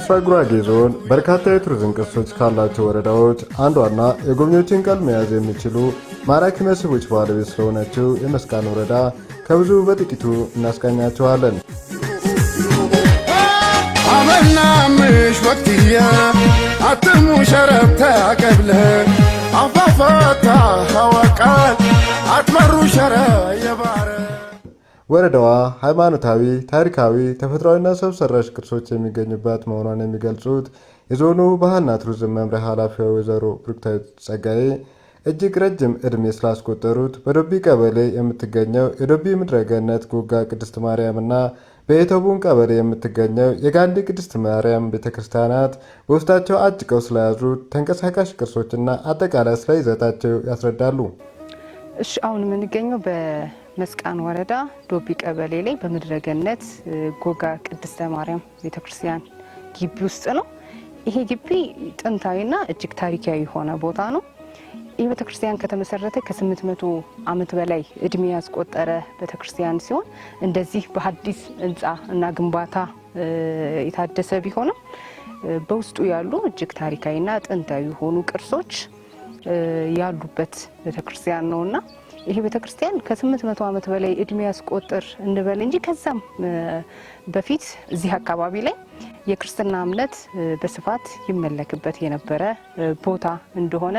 በምስራቅ ጉራጌ ዞን በርካታ የቱሪዝም ቅርሶች ካላቸው ወረዳዎች አንዷና የጎብኚዎችን ቀልብ መያዝ የሚችሉ ማራኪ መስህቦች ባለቤት ስለሆነችው የመስቃን ወረዳ ከብዙ በጥቂቱ እናስቃኛቸዋለን። አመናምሽ ወቅትየ አትሙ ሸረብተ ቀብለ አፋፈታ ሐወቃል አትመሩ ሸረ የባረ። ወረዳዋ ሃይማኖታዊ፣ ታሪካዊ፣ ተፈጥሯዊና ሰው ሰራሽ ቅርሶች የሚገኙባት መሆኗን የሚገልጹት የዞኑ ባህልና ቱሪዝም መምሪያ ኃላፊዋ ወይዘሮ ብሩክታዊት ጸጋዬ እጅግ ረጅም ዕድሜ ስላስቆጠሩት በዶቢ ቀበሌ የምትገኘው የዶቢ ምድረገነት ጎጋ ቅድስት ማርያም እና በኢተቡን ቀበሌ የምትገኘው የጋንዲ ቅድስት ማርያም ቤተክርስቲያናት በውስጣቸው አጭቀው ስለያዙት ተንቀሳቃሽ ቅርሶችና አጠቃላይ ስለ ይዘታቸው ያስረዳሉ። እሺ፣ አሁን የምንገኘው በመስቃን ወረዳ ዶቢ ቀበሌ ላይ በምድረገነት ጎጋ ቅድስተ ማርያም ቤተክርስቲያን ግቢ ውስጥ ነው። ይሄ ግቢ ጥንታዊና እጅግ ታሪካዊ የሆነ ቦታ ነው። ይህ ቤተክርስቲያን ከተመሰረተ ከ800 ዓመት በላይ እድሜ ያስቆጠረ ቤተክርስቲያን ሲሆን፣ እንደዚህ በሀዲስ ህንፃ እና ግንባታ የታደሰ ቢሆንም በውስጡ ያሉ እጅግ ታሪካዊና ጥንታዊ የሆኑ ቅርሶች ያሉበት ቤተክርስቲያን ነውና፣ ይሄ ቤተክርስቲያን ከ800 ዓመት በላይ እድሜ ያስቆጥር እንበል እንጂ ከዛም በፊት እዚህ አካባቢ ላይ የክርስትና እምነት በስፋት ይመለክበት የነበረ ቦታ እንደሆነ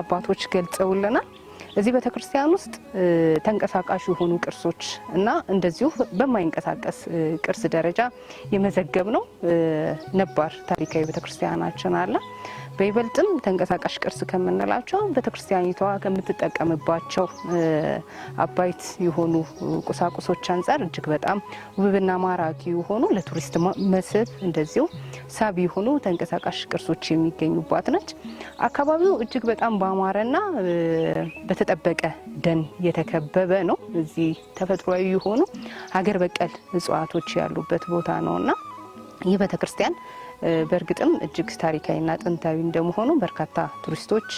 አባቶች ገልጸውልናል። እዚህ ቤተክርስቲያን ውስጥ ተንቀሳቃሽ የሆኑ ቅርሶች እና እንደዚሁ በማይንቀሳቀስ ቅርስ ደረጃ የመዘገብ ነው ነባር ታሪካዊ ቤተክርስቲያናችን አለ። በይበልጥም ተንቀሳቃሽ ቅርስ ከምንላቸው ቤተክርስቲያኒቷ ከምትጠቀምባቸው አባይት የሆኑ ቁሳቁሶች አንጻር እጅግ በጣም ውብና ማራኪ የሆኑ፣ ለቱሪስት መስህብ እንደዚሁ ሳቢ የሆኑ ተንቀሳቃሽ ቅርሶች የሚገኙባት ነች። አካባቢው እጅግ በጣም ባማረና በተጠበቀ ደን የተከበበ ነው። እዚህ ተፈጥሯዊ የሆኑ ሀገር በቀል እጽዋቶች ያሉበት ቦታ ነውና፣ ይህ ቤተክርስቲያን በእርግጥም እጅግ ታሪካዊና ጥንታዊ እንደመሆኑ በርካታ ቱሪስቶች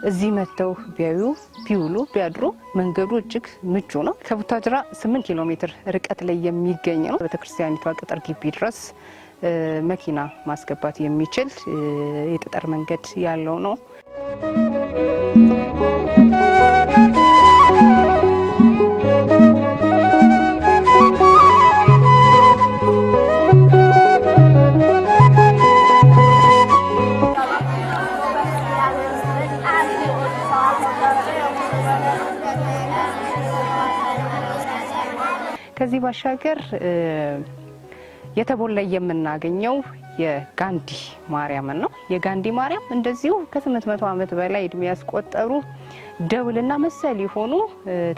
እዚህ መጥተው ቢያዩ፣ ቢውሉ፣ ቢያድሩ መንገዱ እጅግ ምቹ ነው። ከቡታጅራ 8 ኪሎ ሜትር ርቀት ላይ የሚገኝ ነው። ቤተክርስቲያኒቷ ቅጥር ግቢ ድረስ መኪና ማስገባት የሚችል የጠጠር መንገድ ያለው ነው። ከዚህ ባሻገር የተቦን ላይ የምናገኘው የጋንዲ ማርያምን ነው። የጋንዲ ማርያም እንደዚሁ ከ800 ዓመት በላይ እድሜ ያስቆጠሩ ደውልና መሰል የሆኑ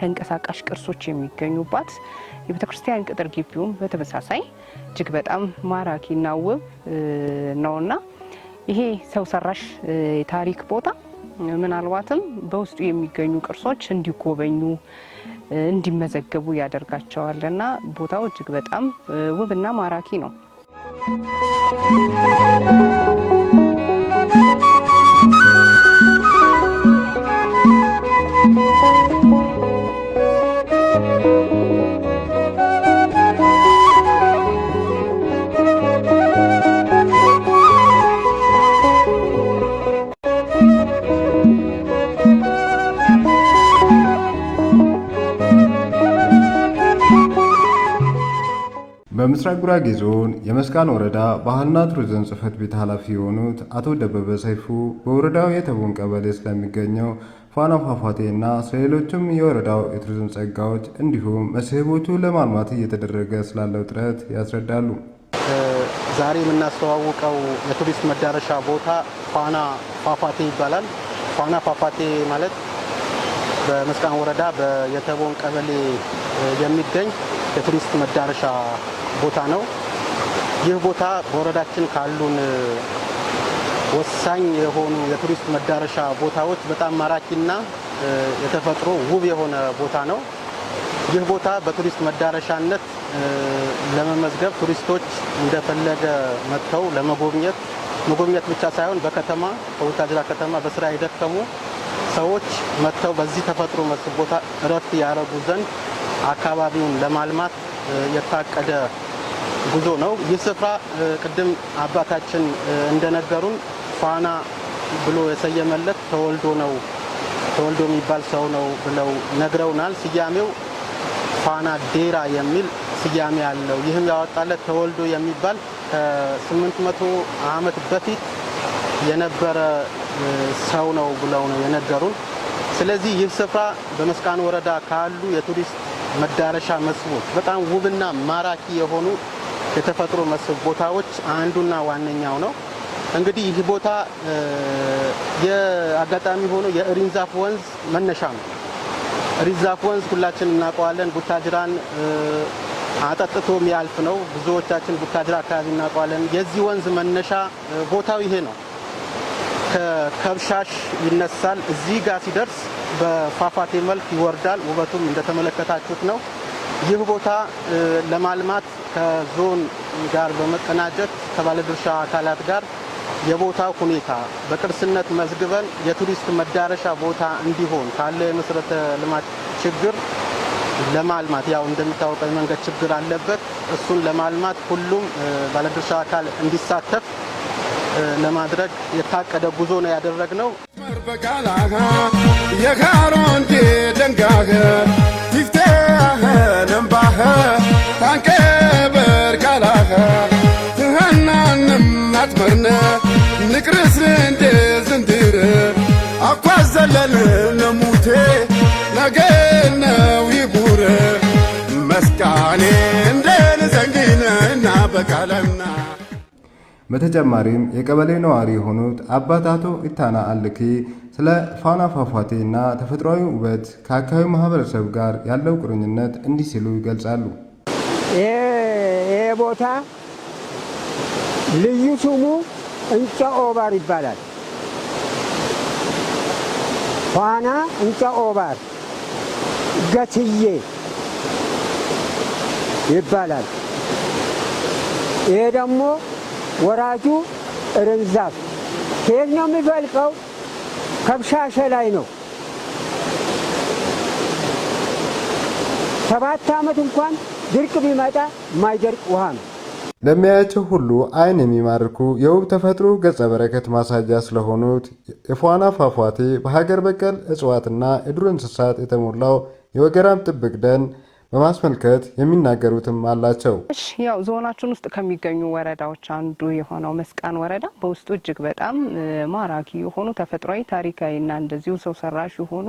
ተንቀሳቃሽ ቅርሶች የሚገኙባት፣ የቤተክርስቲያን ቅጥር ግቢውም በተመሳሳይ እጅግ በጣም ማራኪና ውብ ነውና፣ ይሄ ሰው ሰራሽ የታሪክ ቦታ ምናልባትም በውስጡ የሚገኙ ቅርሶች እንዲጎበኙ፣ እንዲመዘገቡ ያደርጋቸዋል እና ቦታው እጅግ በጣም ውብና ማራኪ ነው። በምስራቅ ጉራጌ ዞን የመስቃን ወረዳ ባህልና ቱሪዝም ጽሕፈት ቤት ኃላፊ የሆኑት አቶ ደበበ ሰይፉ በወረዳው የተቦን ቀበሌ ስለሚገኘው ፋና ፏፏቴ እና ስለሌሎችም የወረዳው የቱሪዝም ጸጋዎች እንዲሁም መስህቦቹ ለማልማት እየተደረገ ስላለው ጥረት ያስረዳሉ። ዛሬ የምናስተዋውቀው የቱሪስት መዳረሻ ቦታ ፋና ፏፏቴ ይባላል። ፋና ፏፏቴ ማለት በመስቃን ወረዳ በየተቦን ቀበሌ የሚገኝ የቱሪስት መዳረሻ ቦታ ነው። ይህ ቦታ በወረዳችን ካሉን ወሳኝ የሆኑ የቱሪስት መዳረሻ ቦታዎች በጣም ማራኪና የተፈጥሮ ውብ የሆነ ቦታ ነው። ይህ ቦታ በቱሪስት መዳረሻነት ለመመዝገብ፣ ቱሪስቶች እንደፈለገ መጥተው ለመጎብኘት፣ መጎብኘት ብቻ ሳይሆን በከተማ፣ በቡታጅራ ከተማ በስራ የደከሙ ሰዎች መጥተው በዚህ ተፈጥሮ መስህብ ቦታ እረፍት ያደረጉ ዘንድ አካባቢውን ለማልማት የታቀደ ጉዞ ነው። ይህ ስፍራ ቅድም አባታችን እንደነገሩን ፋና ብሎ የሰየመለት ተወልዶ ነው፣ ተወልዶ የሚባል ሰው ነው ብለው ነግረውናል። ስያሜው ፋና ዴራ የሚል ስያሜ አለው። ይህም ያወጣለት ተወልዶ የሚባል ከ800 ዓመት በፊት የነበረ ሰው ነው ብለው ነው የነገሩን። ስለዚህ ይህ ስፍራ በመስቃን ወረዳ ካሉ የቱሪስት መዳረሻ መስህቦች በጣም ውብና ማራኪ የሆኑ የተፈጥሮ መስህብ ቦታዎች አንዱና ዋነኛው ነው። እንግዲህ ይህ ቦታ የአጋጣሚ ሆኖ የእሪንዛፍ ወንዝ መነሻ ነው። እሪንዛፍ ወንዝ ሁላችን እናውቀዋለን። ቡታጅራን አጠጥቶ የሚያልፍ ነው። ብዙዎቻችን ቡታጅራ አካባቢ እናውቀዋለን። የዚህ ወንዝ መነሻ ቦታው ይሄ ነው። ከከብሻሽ ይነሳል። እዚህ ጋር ሲደርስ በፏፏቴ መልክ ይወርዳል። ውበቱም እንደተመለከታችሁት ነው። ይህ ቦታ ለማልማት ከዞን ጋር በመቀናጀት ከባለድርሻ አካላት ጋር የቦታው ሁኔታ በቅርስነት መዝግበን የቱሪስት መዳረሻ ቦታ እንዲሆን ካለ የመሰረተ ልማት ችግር ለማልማት፣ ያው እንደሚታወቀው የመንገድ ችግር አለበት። እሱን ለማልማት ሁሉም ባለድርሻ አካል እንዲሳተፍ ለማድረግ የታቀደ ጉዞ ነው ያደረግነው። የካሮንዴ ደንጋህ ቲፍቴህ ነምባህ ታንቀበር ካላህ ትህናንም አትመርነ ንቅርስር እንዴ ዝንድር አኳዘለን ነሙቴ ነገነው ይጉር መስቃኔ እንደን ዘንጊነና በቃለምና። በተጨማሪም የቀበሌ ነዋሪ የሆኑት አባት አቶ ኢታና አልኪ ስለ ፋና ፏፏቴ እና ተፈጥሯዊ ውበት ከአካባቢው ማህበረሰብ ጋር ያለው ቁርኝነት እንዲህ ሲሉ ይገልጻሉ። ይሄ ቦታ ልዩ ስሙ እንጨ ኦባር ይባላል። ፋና እንጨ ኦባር ገትዬ ይባላል። ይሄ ደግሞ ወራጁ እርንዛፍ ከየት ነው የሚፈልቀው? ከብሻሸ ላይ ነው። 7 ዓመት እንኳን ድርቅ ቢመጣ የማይደርቅ ውሃ ነው። ለሚያያቸው ሁሉ ዓይን የሚማርኩ የውብ ተፈጥሮ ገጸ በረከት ማሳያ ስለሆኑት የፏና ፏፏቴ፣ በሀገር በቀል እጽዋትና የዱር እንስሳት የተሞላው የወገራም ጥብቅ ደን በማስመልከት የሚናገሩትም አላቸው። እሺ፣ ያው ዞናችን ውስጥ ከሚገኙ ወረዳዎች አንዱ የሆነው መስቃን ወረዳ በውስጡ እጅግ በጣም ማራኪ የሆኑ ተፈጥሯዊ፣ ታሪካዊና እንደዚሁ ሰው ሰራሽ የሆኑ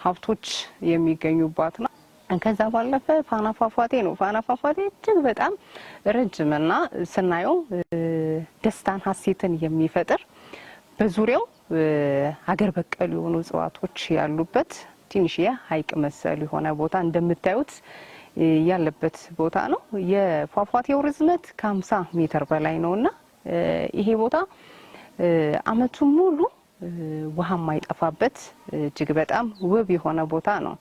ሀብቶች የሚገኙባት ነው። ከዛ ባለፈ ፋና ፏፏቴ ነው። ፋና ፏፏቴ እጅግ በጣም ረጅምና ስናየው ደስታን፣ ሀሴትን የሚፈጥር፣ በዙሪያው ሀገር በቀል የሆኑ እጽዋቶች ያሉበት ትንሽዬ ሐይቅ መሰል የሆነ ቦታ እንደምታዩት ያለበት ቦታ ነው። የፏፏቴው ርዝመት ከ50 ሜትር በላይ ነውና ይሄ ቦታ አመቱን ሙሉ ውሃ የማይጠፋበት እጅግ በጣም ውብ የሆነ ቦታ ነው።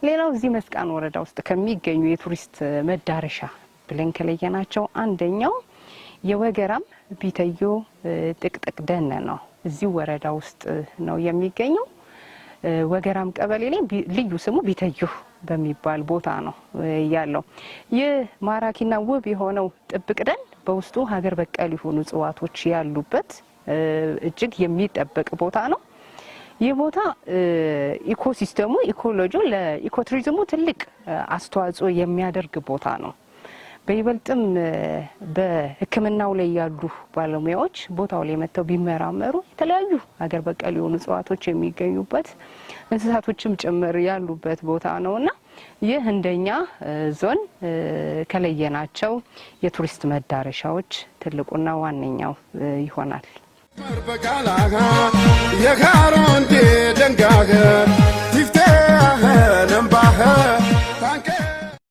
ሌላው እዚህ መስቃን ወረዳ ውስጥ ከሚገኙ የቱሪስት መዳረሻ ብለን ከለየናቸው አንደኛው የወገራም ቢተዮ ጥቅጥቅ ደን ነው። እዚሁ ወረዳ ውስጥ ነው የሚገኘው። ወገራም ቀበሌ ላይ ልዩ ስሙ ቢተዮ በሚባል ቦታ ነው ያለው። ይህ ማራኪና ውብ የሆነው ጥብቅ ደን በውስጡ ሀገር በቀል የሆኑ እጽዋቶች ያሉበት እጅግ የሚጠበቅ ቦታ ነው። ይህ ቦታ ecosystem ኡ፣ ecology ው ለኢኮቱሪዝሙ ትልቅ አስተዋጽኦ የሚያደርግ ቦታ ነው። በይበልጥም በሕክምናው ላይ ያሉ ባለሙያዎች ቦታው ላይ መጥተው ቢመራመሩ የተለያዩ ሀገር በቀል የሆኑ እጽዋቶች የሚገኙበት፣ እንስሳቶችም ጭምር ያሉበት ቦታ ነውና ይህ እንደኛ ዞን ከለየናቸው የቱሪስት መዳረሻዎች ትልቁና ዋነኛው ይሆናል። የካሮንዴ ደንጋህ ቲፍቴህ ነምባህ።